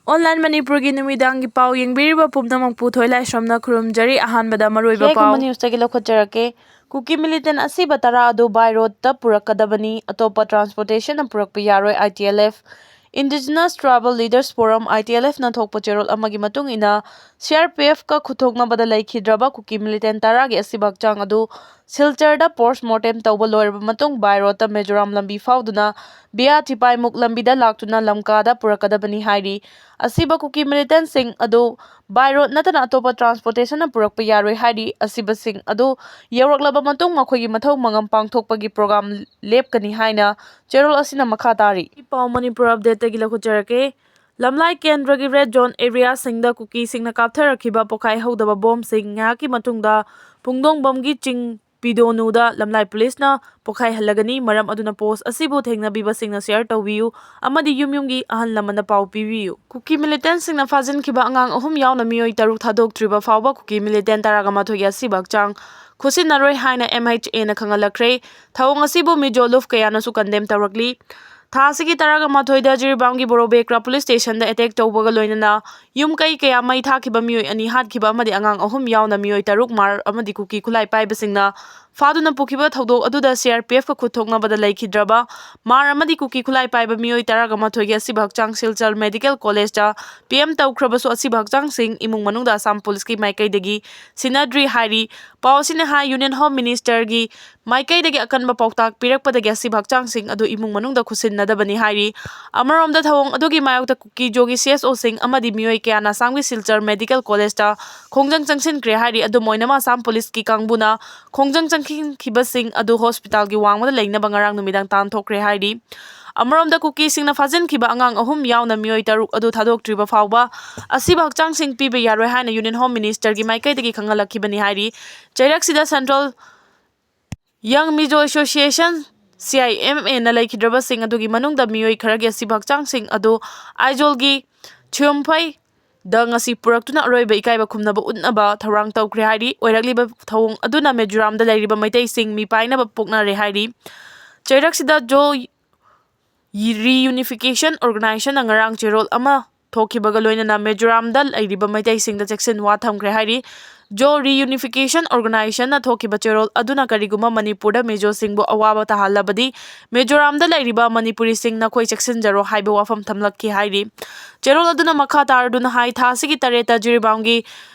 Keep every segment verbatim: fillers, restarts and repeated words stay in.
Online ꯃꯅꯤꯄꯨꯔꯒꯤ ꯅꯨꯃꯤꯗꯥꯡꯒꯤ ꯄꯥꯎ ꯌꯦꯡꯕꯤꯔꯤꯕ ꯄꯨꯝꯅꯃꯛꯄꯨ ꯊꯣꯏꯂꯥꯏꯁ꯭ꯔꯝꯅ ꯈꯨꯔꯨꯝꯖꯔꯤ꯫ ꯑꯍꯥꯟꯕꯗ ꯃꯔꯨꯑꯣꯏꯕ ꯄꯥꯎ꯫ ꯅ꯭ꯌꯨꯁꯇꯒꯤ ꯂꯧꯈꯠꯆꯔꯛꯀꯦ꯫ ꯀꯨꯀꯤ ꯃꯤꯂꯤꯇꯦꯟ ꯑꯁꯤꯕ ꯇꯔꯥ ꯑꯗꯨ by roadꯇ ꯄꯨꯔꯛꯀꯗꯕꯅꯤ, ꯑꯇꯣꯞꯄ transportationꯅ ꯄꯨꯔꯛꯄ ꯌꯥꯔꯣꯏ꯫ I T L F, Indigenous Tribal Leaders Forum, I T L Fꯅ ꯊꯣꯛꯄ ꯆꯦꯔꯣꯜ ꯑꯃꯒꯤ ꯃꯇꯨꯡ ꯏꯟꯅ, C R P Fꯀ ꯈꯨꯠꯊꯣꯛꯅꯕꯗ ꯂꯩꯈꯤꯗ꯭ꯔꯕ ꯀꯨꯀꯤ ꯃꯤꯂꯤꯇꯦꯟ ꯇꯔꯥꯒꯤ ꯑꯁꯤꯕ ꯍꯛꯆꯥꯡ ꯑꯗꯨ ꯁꯤꯜꯆꯔꯗ post mortem ꯇꯧꯕ ꯂꯣꯏꯔꯕ ꯃꯇꯨꯡ by roadꯇ ꯃꯤꯖꯣꯔꯥꯝ ꯂꯝꯕꯤ ꯐꯥꯎꯗꯨꯅ via ꯊꯤꯄꯥꯏꯃꯨꯛ ꯂꯝꯕꯤꯗ ꯂꯥꯛꯇꯨꯅ ꯂꯝꯀꯥꯗ ꯄꯨꯔꯛꯀꯗꯕꯅꯤ ꯍꯥꯏꯔꯤ꯫ ꯑꯁꯤꯕ ꯀꯨꯀꯤ ꯃꯤꯂꯤꯇꯦꯟꯁꯤꯡ ꯑꯗꯨ by road ꯅꯠꯇꯅ ꯑꯇꯣꯞꯄ transportationꯅ ꯄꯨꯔꯛꯄ ꯌꯥꯔꯣꯏ ꯍꯥꯏꯔꯤ꯫ ꯑꯁꯤꯕꯁꯤꯡ ꯑꯗꯨ ꯌꯧꯔꯛꯂꯕ ꯃꯇꯨꯡ ꯃꯈꯣꯏꯒꯤ ꯃꯊꯧ ꯃꯉꯝ ꯄꯥꯡꯊꯣꯛꯄꯒꯤ program ꯂꯦꯞꯀꯅꯤ ꯍꯥꯏꯅ ꯆꯦꯔꯣꯜ ꯑꯁꯤꯅ ꯃꯈꯥ ꯇꯥꯔꯤ꯫ ꯄꯥꯎ ꯃꯅꯤꯄꯨꯔ updateꯇꯒꯤ ꯂꯧꯈꯠꯆꯔꯛꯀꯦ꯫ ꯂꯝꯂꯥꯏ ꯀꯦꯟꯗ꯭ꯔꯒꯤ red zone areaꯁꯤꯡꯗ ꯀꯨꯀꯤꯁꯤꯡꯅ ꯀꯥꯞꯊꯔꯛꯈꯤꯕ ꯄꯣꯈꯥꯏ ꯍꯧꯗꯕ ꯕꯣꯝꯁꯤꯡ ꯉꯥꯏꯍꯥꯛꯀꯤ ꯃꯇꯨꯡꯗ ꯄꯨꯡꯗꯣꯡꯕꯝꯒꯤ ꯆꯤꯡ ꯄꯤꯗꯣꯅꯨꯗ ꯂꯝꯂꯥꯏ ꯄꯨꯂꯤꯁꯅ ꯄꯣꯈꯥꯏꯍꯜꯂꯒꯅꯤ꯫ ꯃꯔꯝ ꯑꯗꯨꯅ post ꯑꯁꯤꯕꯨ ꯊꯦꯡꯅꯕꯤꯕꯁꯤꯡꯅ share ꯇꯧꯕꯤꯌꯨ ꯑꯃꯗꯤ ꯌꯨꯝ ꯌꯨꯝꯒꯤ ꯑꯍꯜ ꯂꯃꯟꯗ ꯄꯥꯎ ꯄꯤꯕꯤꯌꯨ꯫ ꯀꯨꯀꯤ ꯃꯤꯂꯤꯇꯦꯟꯁꯤꯡꯅ ꯐꯥꯖꯤꯟꯈꯤꯕ ꯑꯉꯥꯡ ꯑꯍꯨꯝ ꯌꯥꯎꯅ ꯃꯤꯑꯣꯏ ꯇꯔꯨꯛ ꯊꯥꯗꯣꯛꯇ꯭ꯔꯤꯕ ꯐꯥꯎꯕ ꯀꯨꯀꯤ ꯃꯤꯂꯤꯇꯦꯟ ꯇꯔꯥꯒ ꯃꯥꯊꯣꯏꯒꯤ ꯑꯁꯤꯕ ꯍꯛꯆꯥꯡ ꯈꯨꯠꯁꯤꯟꯅꯔꯣꯏ ꯍꯥꯏꯅ M H Aꯅ ꯈꯪꯍꯜꯂꯛꯈ꯭ꯔꯦ꯫ ꯊꯧꯑꯣꯡ ꯑꯁꯤꯕꯨ ꯃꯤꯖꯣ ꯂꯨꯐ ꯀꯌꯥꯅꯁꯨ condemn ꯇꯧꯔꯛꯂꯤ꯫ ꯊꯥ ꯑꯁꯤꯒꯤ ꯇꯔꯥꯒ ꯃꯥꯊꯣꯏꯗ ꯖꯤꯔꯤꯕꯥꯝꯒꯤ ꯕꯣꯔꯣꯕꯦꯀ꯭ꯔꯥ ꯄꯨꯂꯤꯁ ꯁ꯭ꯇꯦꯁꯟꯗ attack ꯇꯧꯕꯒ ꯂꯣꯏꯅꯅ ꯌꯨꯝ ꯀꯩ ꯀꯌꯥ ꯃꯩ ꯊꯥꯈꯤꯕ, ꯃꯤꯑꯣꯏ ꯑꯅꯤ ꯍꯥꯠꯈꯤꯕ ꯑꯃꯗꯤ ꯑꯉꯥꯡ ꯑꯍꯨꯝ ꯌꯥꯎꯅ ꯃꯤꯑꯣꯏ ꯇꯔꯨꯛ ꯃꯥꯔ ꯑꯃꯗꯤ ꯀꯨꯀꯤ ꯈꯨꯠꯂꯥꯏ ꯄꯥꯏꯕꯁꯤꯡꯅ ꯐꯥꯗꯨꯅ ꯄꯨꯈꯤꯕ ꯊꯧꯗꯣꯛ ꯑꯗꯨꯗ C R P Fꯀ ꯈꯨꯠ ꯊꯣꯛꯅꯕꯗ ꯂꯩꯈꯤꯗ꯭ꯔꯕ ꯃꯥꯔ ꯑꯃꯗꯤ ꯀꯨꯀꯤ ꯈꯨꯠꯂꯥꯏ ꯄꯥꯏꯕ ꯃꯤꯑꯣꯏ ꯇꯔꯥꯒ ꯃꯥꯊꯣꯏꯒꯤ ꯑꯁꯤꯕ ꯍꯛꯆꯥꯡ ꯁꯤꯜꯆꯔ ꯃꯦꯗꯤꯀꯦꯜ ꯀꯣꯂꯦꯖꯇ P M ꯇꯧꯈ꯭ꯔꯕꯁꯨ ꯑꯁꯤꯕ ꯍꯛꯆꯥꯡꯁꯤꯡ ꯏꯃꯨꯡ ꯃꯅꯨꯡꯗ ꯑꯁꯥꯝ ꯄꯨꯂꯤꯁꯀꯤ ꯃꯥꯏꯀꯩꯗꯒꯤ ꯁꯤꯟꯅꯗ꯭ꯔꯤ ꯍꯥꯏꯔꯤ꯫ ꯄꯥꯎ ꯑꯁꯤꯅ ꯍꯥꯏ, Union Home Ministerꯒꯤ ꯃꯥꯏꯀꯩꯗꯒꯤ ꯑꯀꯟꯕ ꯄꯥꯎꯇꯥꯛ ꯄꯤꯔꯛꯄꯗꯒꯤ ꯑꯁꯤꯕ ꯍꯛꯆꯥꯡꯁꯤꯡ ꯑꯗꯨ ꯏꯃꯨꯡ ꯃꯅꯨꯡꯗ ꯈꯨꯠꯁꯤꯟꯅꯗꯕꯅꯤ ꯍꯥꯏꯔꯤ꯫ ꯑꯃꯔꯣꯝꯗ ꯊꯧꯑꯣꯡ ꯑꯗꯨꯒꯤ ꯃꯥꯌꯣꯛꯇ ꯀꯨꯀꯤ ꯖꯣꯒꯤ C S Oꯁꯤꯡ ꯑꯃꯗꯤ ꯃꯤꯑꯣꯏ ꯀꯌꯥꯅ ꯑꯁꯥꯝꯒꯤ ꯁꯤꯜꯆꯔ ꯃꯦꯗꯤꯀꯦꯜ ꯀꯣꯂꯦꯖꯇ ꯈꯣꯡꯖꯪ ꯆꯪꯁꯤꯟꯈ꯭ꯔꯦ ꯍꯥꯏꯔꯤ꯫ ꯑꯗꯨꯝ ꯑꯣꯏꯅꯃꯛ ꯑꯁꯥꯝ ꯄꯨꯂꯤꯁꯀꯤ ꯀꯥꯡꯕꯨꯅ ꯈꯣꯡꯖꯪ ꯆꯪꯁꯤꯟꯈꯤꯕꯁꯤꯡ ꯑꯗꯨ ꯍꯣꯁꯄꯤꯇꯥꯜꯒꯤ ꯋꯥꯡꯃꯗ ꯂꯩꯅꯕ ꯉꯔꯥꯡ ꯅꯨꯃꯤꯗꯥꯡ ꯇꯥꯟꯊꯣꯛꯈ꯭ꯔꯦ ꯍꯥꯏꯔꯤ꯫ ꯑꯃꯔꯣꯝꯗ ꯀꯨꯀꯤꯁꯤꯡꯅ ꯐꯥꯖꯤꯟꯈꯤꯕ ꯑꯉꯥꯡ ꯑꯍꯨꯝ ꯌꯥꯎꯅ ꯃꯤꯑꯣꯏ ꯇꯔꯨꯛ ꯑꯗꯨ ꯊꯥꯗꯣꯛꯇ꯭ꯔꯤꯕ ꯐꯥꯎꯕ ꯑꯁꯤꯕ ꯍꯛꯆꯥꯡꯁꯤꯡ ꯄꯤꯕ ꯌꯥꯔꯣꯏ ꯍꯥꯏꯅ Union Home Ministerꯒꯤ ꯃꯥꯏꯀꯩꯗꯒꯤ ꯈꯪꯍꯜꯂꯛꯈꯤꯕꯅꯤ ꯍꯥꯏꯔꯤ꯫ ꯆꯩꯔꯛꯁꯤꯗ Central Young Mizo Association, C I M Aꯅ ꯂꯩꯈꯤꯗ꯭ꯔꯕꯁꯤꯡ ꯑꯗꯨꯒꯤ ꯃꯅꯨꯡꯗ ꯃꯤꯑꯣꯏ ꯈꯔꯒꯤ ꯑꯁꯤꯕ ꯍꯛꯆꯥꯡꯁꯤꯡ ꯑꯗꯨ ꯑꯥꯏꯖꯣꯜꯒꯤ ꯊꯤꯌꯨꯝꯐꯩꯗ ꯉꯁꯤ ꯄꯨꯔꯛꯇꯨꯅ ꯑꯔꯣꯏꯕ ꯏꯀꯥꯏꯕ ꯈꯨꯝꯅꯕ ꯎꯠꯅꯕ ꯊꯧꯔꯥꯡ ꯇꯧꯈ꯭ꯔꯦ ꯍꯥꯏꯔꯤ꯫ ꯑꯣꯏꯔꯛꯂꯤꯕ ꯊꯧꯑꯣꯡ ꯑꯗꯨꯅ ꯃꯤꯖꯣꯔꯥꯝꯗ ꯂꯩꯔꯤꯕ ꯃꯩꯇꯩꯁꯤꯡ ꯃꯤꯄꯥꯏꯅꯕ ꯄꯣꯛꯅꯔꯦ ꯍꯥꯏꯔꯤ꯫ ꯆꯩꯔꯛꯁꯤꯗ ꯖꯣ Reunification Organizationꯅ ꯉꯔꯥꯡ ꯆꯦꯔꯣꯜ ꯑꯃ ꯊꯣꯛꯈꯤꯕꯒ ꯂꯣꯏꯅꯅ ꯃꯤꯖꯣꯔꯥꯝꯗ ꯂꯩꯔꯤꯕ ꯃꯩꯇꯩꯁꯤꯡꯗ ꯆꯦꯛꯁꯤꯟ ꯋꯥ ꯊꯝꯈ꯭ꯔꯦ ꯍꯥꯏꯔꯤ꯫ ꯖꯣ ꯔꯤꯌꯨꯅꯤꯐꯤꯀꯦꯁꯟ ꯑꯣꯔꯒꯅꯥꯏꯖꯦꯁꯟꯅ ꯊꯣꯛꯈꯤꯕ ꯆꯦꯔꯣꯜ ꯑꯗꯨꯅ ꯀꯔꯤꯒꯨꯝꯕ ꯃꯅꯤꯄꯨꯔꯗ ꯃꯤꯖꯣꯁꯤꯡꯕꯨ ꯑꯋꯥꯕ ꯇꯥꯍꯜꯂꯕꯗꯤ ꯃꯤꯖꯣꯔꯥꯝꯗ ꯂꯩꯔꯤꯕ ꯃꯅꯤꯄꯨꯔꯤꯁꯤꯡ ꯅꯈꯣꯏ ꯆꯦꯛꯁꯤꯟꯖꯔꯣ ꯍꯥꯏꯕ ꯋꯥꯐꯝ ꯊꯝꯂꯛꯈꯤ ꯍꯥꯏꯔꯤ꯫ ꯆꯦꯔꯣꯜ ꯑꯗꯨꯅ ꯃꯈꯥ ꯇꯥꯔꯗꯨꯅ ꯍꯥꯏ, ꯊꯥ ꯑꯁꯤꯒꯤ ꯇꯔꯦꯠꯇ ꯖꯤꯔꯤꯕꯥꯝꯒꯤ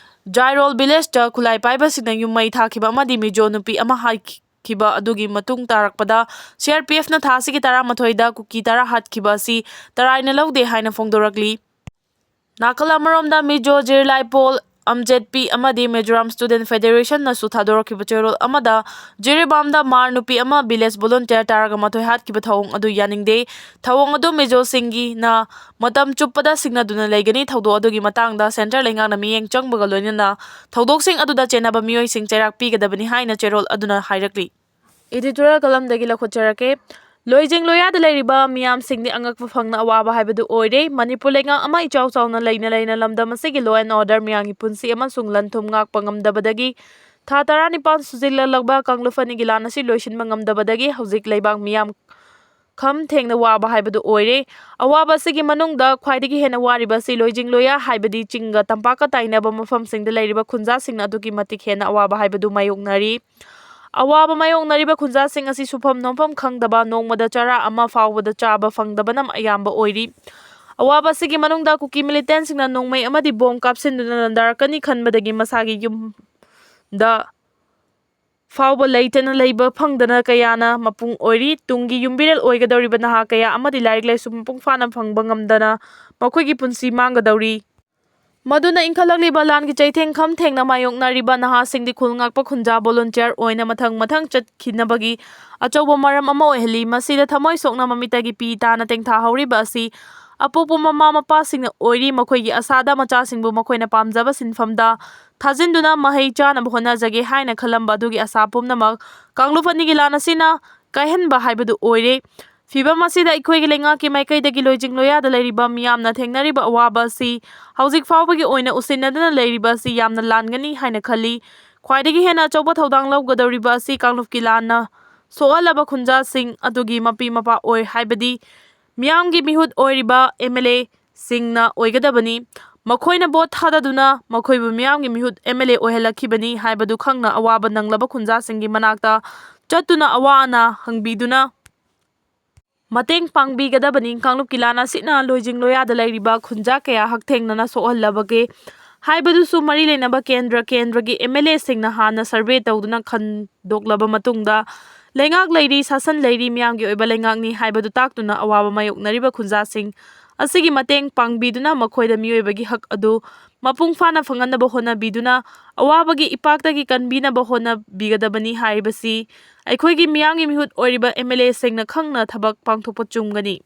ꯖꯥꯏꯔꯣꯜ ꯚꯤꯂꯦꯖꯇ ꯈꯨꯠꯂꯥꯏ ꯄꯥꯏꯕꯁꯤꯡꯅ ꯌꯨꯝ ꯃꯩ ꯊꯥꯈꯤꯕ ꯑꯃꯗꯤ ꯃꯤꯖꯣ ꯅꯨꯄꯤ ꯑꯃ ꯍꯥꯠꯈꯤꯕ ꯑꯗꯨꯒꯤ ꯃꯇꯨꯡ ꯇꯥꯔꯛꯄꯗ ꯁꯤ ꯑꯥꯔ ꯄꯤ ꯑꯦꯐꯅ ꯊꯥ ꯑꯁꯤꯒꯤ ꯇꯔꯥꯃꯥꯊꯣꯏꯗ ꯀꯨꯀꯤ ꯇꯔꯥ ꯍꯥꯠꯈꯤꯕ ꯑꯁꯤ ꯇꯔꯥꯏꯅ ꯂꯧꯗꯦ ꯍꯥꯏꯅ ꯐꯣꯡꯗꯣꯔꯛꯂꯤ꯫ ꯅꯥꯀꯜ ꯑꯃꯔꯣꯝꯗ ꯃꯤꯖꯣ ꯖꯤꯔꯂꯥꯏꯄꯣꯜ ꯑꯝꯖꯦꯠꯄꯤ ꯑꯃꯗꯤ ꯃꯤꯖꯣꯔꯥꯝ ꯁ꯭ꯇꯨꯗꯦꯟꯠ ꯐꯦꯗꯦꯔꯦꯁꯟꯅꯁꯨ ꯊꯥꯗꯣꯔꯛꯈꯤꯕ ꯆꯦꯔꯣꯜ ꯑꯃꯗ ꯖꯤꯔꯤꯕꯥꯝꯗ ꯃꯥꯔ ꯅꯨꯄꯤ ꯑꯃ ꯚꯤꯂꯦꯖ ꯚꯣꯂꯨꯟꯇꯤꯌꯔ ꯇꯥꯔꯒ ꯃꯊꯣꯏ ꯍꯥꯠꯈꯤꯕ ꯊꯧꯑꯣꯡ ꯑꯗꯨ ꯌꯥꯅꯤꯡꯗꯦ꯫ ꯊꯧꯑꯣꯡ ꯑꯗꯨ ꯃꯤꯖꯣꯁꯤꯡꯒꯤꯅ ꯃꯇꯝ ꯆꯨꯞꯄꯗ ꯁꯤꯡꯅꯗꯨꯅ ꯂꯩꯒꯅꯤ꯫ ꯊꯧꯗꯣꯛ ꯑꯗꯨꯒꯤ ꯃꯇꯥꯡꯗ ꯁꯦꯟꯇꯔ ꯂꯩꯉꯥꯛꯅ ꯃꯤꯠꯌꯦꯡ ꯆꯪꯕꯒ ꯂꯣꯏꯅꯅ ꯊꯧꯗꯣꯛꯁꯤꯡ ꯑꯗꯨꯗ ꯆꯦꯟꯅꯕ ꯃꯤꯑꯣꯏꯁꯤꯡ ꯆꯩꯔꯥꯛ ꯄꯤꯒꯗꯕꯅꯤ ꯍꯥꯏꯅ ꯆꯦꯔꯣꯜ ꯑꯗꯨꯅ ꯍꯥꯏꯔꯛꯂꯤ꯫ ꯏꯗꯤꯇꯣꯔꯤꯌꯦꯜ ꯀꯂꯝꯗꯒꯤ ꯂꯧꯈꯠꯆꯔꯛꯀꯦ꯫ ꯂꯣꯏꯖꯤꯡ ꯂꯣꯌꯥꯗ ꯂꯩꯔꯤꯕ ꯃꯤꯌꯥꯝꯁꯤꯡꯗꯤ ꯑꯉꯛꯄ ꯐꯪꯅ ꯑꯋꯥꯕ ꯍꯥꯏꯕꯗꯨ ꯑꯣꯏꯔꯦ꯫ ꯃꯅꯤꯄꯨꯔ ꯂꯩꯉꯥꯛ ꯑꯃ ꯏꯆꯥꯎ ꯆꯥꯎꯅ ꯂꯩꯅ ꯂꯩꯅ ꯂꯝꯗꯝ ꯑꯁꯤꯒꯤ law and order, ꯃꯤꯌꯥꯝꯒꯤ ꯄꯨꯟꯁꯤ ꯑꯃꯁꯨꯡ ꯂꯟ ꯊꯨꯝ ꯉꯥꯛꯄ ꯉꯝꯗꯕꯗꯒꯤ ꯊꯥ ꯇꯔꯥꯅꯤꯄꯥꯟ ꯁꯨꯖꯤꯜꯂꯛꯂꯕ ꯀꯥꯡꯂꯨꯞ ꯑꯅꯤꯒꯤ ꯂꯥꯟ ꯑꯁꯤ ꯂꯣꯏꯁꯤꯟꯕ ꯉꯝꯗꯕꯗꯒꯤ ꯍꯧꯖꯤꯛ ꯂꯩꯕꯥꯛ ꯃꯤꯌꯥꯝ ꯈꯝ ꯊꯦꯡꯅ ꯋꯥꯕ ꯍꯥꯏꯕꯗꯨ ꯑꯣꯏꯔꯦ꯫ ꯑꯋꯥꯕ ꯑꯁꯤꯒꯤ ꯃꯅꯨꯡꯗ ꯈ꯭ꯋꯥꯏꯗꯒꯤ ꯍꯦꯟꯅ ꯋꯥꯔꯤꯕ ꯑꯁꯤ ꯂꯣꯏꯖꯤꯡ ꯂꯣꯌꯥ ꯍꯥꯏꯕꯗꯤ ꯆꯤꯡꯒ ꯇꯝꯄꯥꯛꯀ ꯇꯥꯏꯅꯕ ꯃꯐꯝꯁꯤꯡꯗ ꯂꯩꯔꯤꯕ ꯈꯨꯟꯖꯥꯁꯤꯡꯅ ꯑꯗꯨꯛꯀꯤ ꯃꯇꯤꯛ ꯍꯦꯟꯅ ꯑꯋꯥꯕ ꯍꯥꯏꯕꯗꯨ ꯃꯥꯌꯣꯛꯅꯔꯤ꯫ ꯑꯋꯥꯕ ꯃꯥꯌꯣꯛꯅꯔꯤꯕ ꯈꯨꯟꯖꯥꯁꯤꯡ ꯑꯁꯤ ꯁꯨꯐꯝ ꯅꯣꯝꯐꯝ ꯈꯪꯗꯕ, ꯅꯣꯡꯃꯗ ꯆꯔꯥ ꯑꯃ ꯐꯥꯎꯕꯗ ꯆꯥꯕ ꯐꯪꯗꯕꯅ ꯑꯌꯥꯝꯕ ꯑꯣꯏꯔꯤ꯫ ꯑꯋꯥꯕ ꯑꯁꯤꯒꯤ ꯃꯅꯨꯡꯗ ꯀꯨꯀꯤ ꯃꯤꯂꯤꯇꯦꯟꯁꯤꯡꯅ ꯅꯣꯡꯃꯩ ꯑꯃꯗꯤ ꯕꯣꯝ ꯀꯥꯞꯁꯤꯟꯗꯨꯅ ꯂꯥꯟꯗꯥꯔꯛꯀꯅꯤ ꯈꯟꯕꯗꯒꯤ ꯃꯁꯥꯒꯤ ꯌꯨꯝꯗ ꯐꯥꯎꯕ ꯂꯩꯇꯅ ꯂꯩꯕ ꯐꯪꯗꯅ ꯀꯌꯥꯅ ꯃꯄꯨꯡ ꯑꯣꯏꯔꯤ꯫ ꯇꯨꯡꯒꯤ ꯌꯨꯝꯕꯤꯔꯦꯜ ꯑꯣꯏꯒꯗꯧꯔꯤꯕ ꯅꯍꯥ ꯀꯌꯥ ꯑꯃꯗꯤ ꯂꯥꯏꯔꯤꯛ ꯂꯥꯏꯁꯨ ꯃꯄꯨꯡ ꯐꯥꯅ ꯐꯪꯕ ꯉꯝꯗꯅ ꯃꯈꯣꯏꯒꯤ ꯄꯨꯟꯁꯤ ꯃꯥꯡꯒꯗꯧꯔꯤ꯫ ꯃꯗꯨꯅ ꯏꯟꯈꯠꯂꯛꯂꯤꯕ ꯂꯥꯟꯒꯤ ꯆꯩꯊꯦꯡ ꯈꯝ ꯊꯦꯡꯅ ꯃꯥꯌꯣꯛꯅꯔꯤꯕ ꯅꯍꯥꯁꯤꯡꯗꯤ ꯈꯨꯜ ꯉꯥꯛꯄ ꯈꯨꯟꯖꯥ ꯚꯣꯂꯨꯟꯇꯤꯌꯔ ꯑꯣꯏꯅ ꯃꯊꯪ ꯃꯊꯪ ꯆꯠꯈꯤꯅꯕꯒꯤ ꯑꯆꯧꯕ ꯃꯔꯝ ꯑꯃ ꯑꯣꯏꯍꯜꯂꯤ꯫ ꯃꯁꯤꯗ ꯊꯃꯣꯏ ꯁꯣꯛꯅ ꯃꯃꯤꯠꯇꯒꯤ ꯄꯤ ꯇꯥꯅ ꯇꯦꯡꯊꯥꯍꯧꯔꯤꯕ ꯑꯁꯤ ꯑꯄꯣꯛꯄ ꯃꯃꯥ ꯃꯄꯥꯁꯤꯡꯅ ꯑꯣꯏꯔꯤ꯫ ꯃꯈꯣꯏꯒꯤ ꯑꯁꯥꯗ ꯃꯆꯥꯁꯤꯡꯕꯨ ꯃꯈꯣꯏꯅ ꯄꯥꯝꯖꯕ ꯁꯤꯟꯐꯝꯗ ꯊꯥꯖꯤꯟꯗꯨꯅ ꯃꯍꯩ ꯆꯥꯅꯕ ꯍꯣꯠꯅꯖꯒꯦ ꯍꯥꯏꯅ ꯈꯜꯂꯝꯕ ꯑꯗꯨꯒꯤ ꯑꯁꯥ ꯄꯨꯝꯅꯃꯛ ꯀꯥꯡꯂꯨꯞ ꯑꯅꯤꯒꯤ ꯂꯥꯟ ꯑꯁꯤꯅ ꯀꯥꯏꯍꯟꯕ ꯍꯥꯏꯕꯗꯨ ꯑꯣꯏꯔꯦ꯫ ꯐꯤꯚꯝ ꯑꯁꯤꯗ ꯑꯩꯈꯣꯏꯒꯤ ꯂꯩꯉꯥꯛꯀꯤ ꯃꯥꯏꯀꯩꯗꯒꯤ ꯂꯣꯏꯖꯤꯡ ꯂꯣꯌꯥꯗ ꯂꯩꯔꯤꯕ ꯃꯤꯌꯥꯝꯅ ꯊꯦꯡꯅꯔꯤꯕ ꯑꯋꯥꯕ ꯑꯁꯤ ꯍꯧꯖꯤꯛ ꯐꯥꯎꯕꯒꯤ ꯑꯣꯏꯅ ꯎꯁꯤꯟꯅꯗꯨꯅ ꯂꯩꯔꯤꯕ ꯑꯁꯤ ꯌꯥꯝꯅ ꯂꯥꯟꯒꯅꯤ ꯍꯥꯏꯅ ꯈꯜꯂꯤ꯫ ꯈ꯭ꯋꯥꯏꯗꯒꯤ ꯍꯦꯟꯅ ꯑꯆꯧꯕ ꯊꯧꯗꯥꯡ ꯂꯧꯒꯗꯧꯔꯤꯕ ꯑꯁꯤ ꯀꯥꯡꯂꯨꯞꯀꯤ ꯂꯥꯟꯅ ꯁꯣꯛꯍꯜꯂꯕ ꯈꯨꯟꯖꯥꯁꯤꯡ ꯑꯗꯨꯒꯤ ꯃꯄꯤ ꯃꯄꯥ ꯑꯣꯏ ꯍꯥꯏꯕꯗꯤ ꯃꯤꯌꯥꯝꯒꯤ ꯃꯤꯍꯨꯠ ꯑꯣꯏꯔꯤꯕ ꯑꯦꯝ ꯑꯦꯜ ꯑꯦ ꯁꯤꯡꯅ ꯑꯣꯏꯒꯗꯕꯅꯤ꯫ ꯃꯈꯣꯏꯅ ꯚꯣꯠ ꯊꯥꯗꯗꯨꯅ ꯃꯈꯣꯏꯕꯨ ꯃꯤꯌꯥꯝꯒꯤ ꯃꯤꯍꯨꯠ M L A ꯑꯣꯏꯍꯜꯂꯛꯈꯤꯕꯅꯤ ꯍꯥꯏꯕꯗꯨ ꯈꯪꯅ ꯑꯋꯥꯕ ꯅꯪꯂꯕ ꯈꯨꯟꯖꯥꯁꯤꯡꯒꯤ ꯃꯅꯥꯛꯇ ꯆꯠꯇꯨꯅ ꯑꯋꯥ ꯑꯅꯥ ꯍꯪꯕꯤꯗꯨꯅ ꯃꯇꯦꯡ ꯄꯥꯡꯕꯤꯒꯗꯕꯅꯤ꯫ ꯀꯥꯡꯂꯨꯞꯀꯤ ꯂꯥꯟ ꯑꯁꯤꯅ ꯂꯣꯏꯖꯤꯡ ꯂꯣꯌꯥꯗ ꯂꯩꯔꯤꯕ ꯈꯨꯟꯖꯥ ꯀꯌꯥ ꯍꯛꯊꯦꯡꯅꯅ ꯁꯣꯛꯍꯜꯂꯕꯒꯦ ꯍꯥꯏꯕꯗꯨꯁꯨ ꯃꯔꯤ ꯂꯩꯅꯕ ꯀꯦꯟꯗ꯭ꯔ ꯀꯦꯟꯗ꯭ꯔꯒꯤ M L A ꯁꯤꯡꯅ ꯍꯥꯟꯅ ꯁꯔꯚꯦ ꯇꯧꯗꯨꯅ ꯈꯟꯗꯣꯛꯂꯕ ꯃꯇꯨꯡꯗ ꯂꯩꯉꯥꯛ ꯂꯩꯔꯤ, ꯁꯥꯁꯟ ꯂꯩꯔꯤ, ꯃꯤꯌꯥꯝꯒꯤ ꯑꯣꯏꯕ ꯂꯩꯉꯥꯛꯅꯤ ꯍꯥꯏꯕꯗꯨ ꯇꯥꯛꯇꯨꯅ ꯑꯋꯥꯕ ꯃꯥꯌꯣꯛꯅꯔꯤꯕ ꯈꯨꯟꯖꯥꯁꯤꯡ ꯑꯁꯤꯒꯤ ꯃꯇꯦꯡ ꯄꯥꯡꯕꯤꯗꯨꯅ ꯃꯈꯣꯏꯗ ꯃꯤꯑꯣꯏꯕꯒꯤ ꯍꯛ ꯑꯗꯨ ꯃꯄꯨꯡ ꯐꯥꯅ ꯐꯪꯍꯟꯅꯕ ꯍꯣꯠꯅꯕꯤꯗꯨꯅ ꯑꯋꯥꯕꯒꯤ ꯏꯄꯥꯛꯇꯒꯤ ꯀꯟꯕꯤꯅꯕ ꯍꯣꯠꯅꯕꯤꯒꯗꯕꯅꯤ ꯍꯥꯏꯕꯁꯤ ꯑꯩꯈꯣꯏꯒꯤ ꯃꯤꯌꯥꯝꯒꯤ ꯃꯤꯍꯨꯠ ꯑꯣꯏꯔꯤꯕ M L A ꯁꯤꯡꯅ ꯈꯪꯅ ꯊꯕꯛ ꯄꯥꯡꯊꯣꯛꯄ ꯆꯨꯝꯒꯅꯤ꯫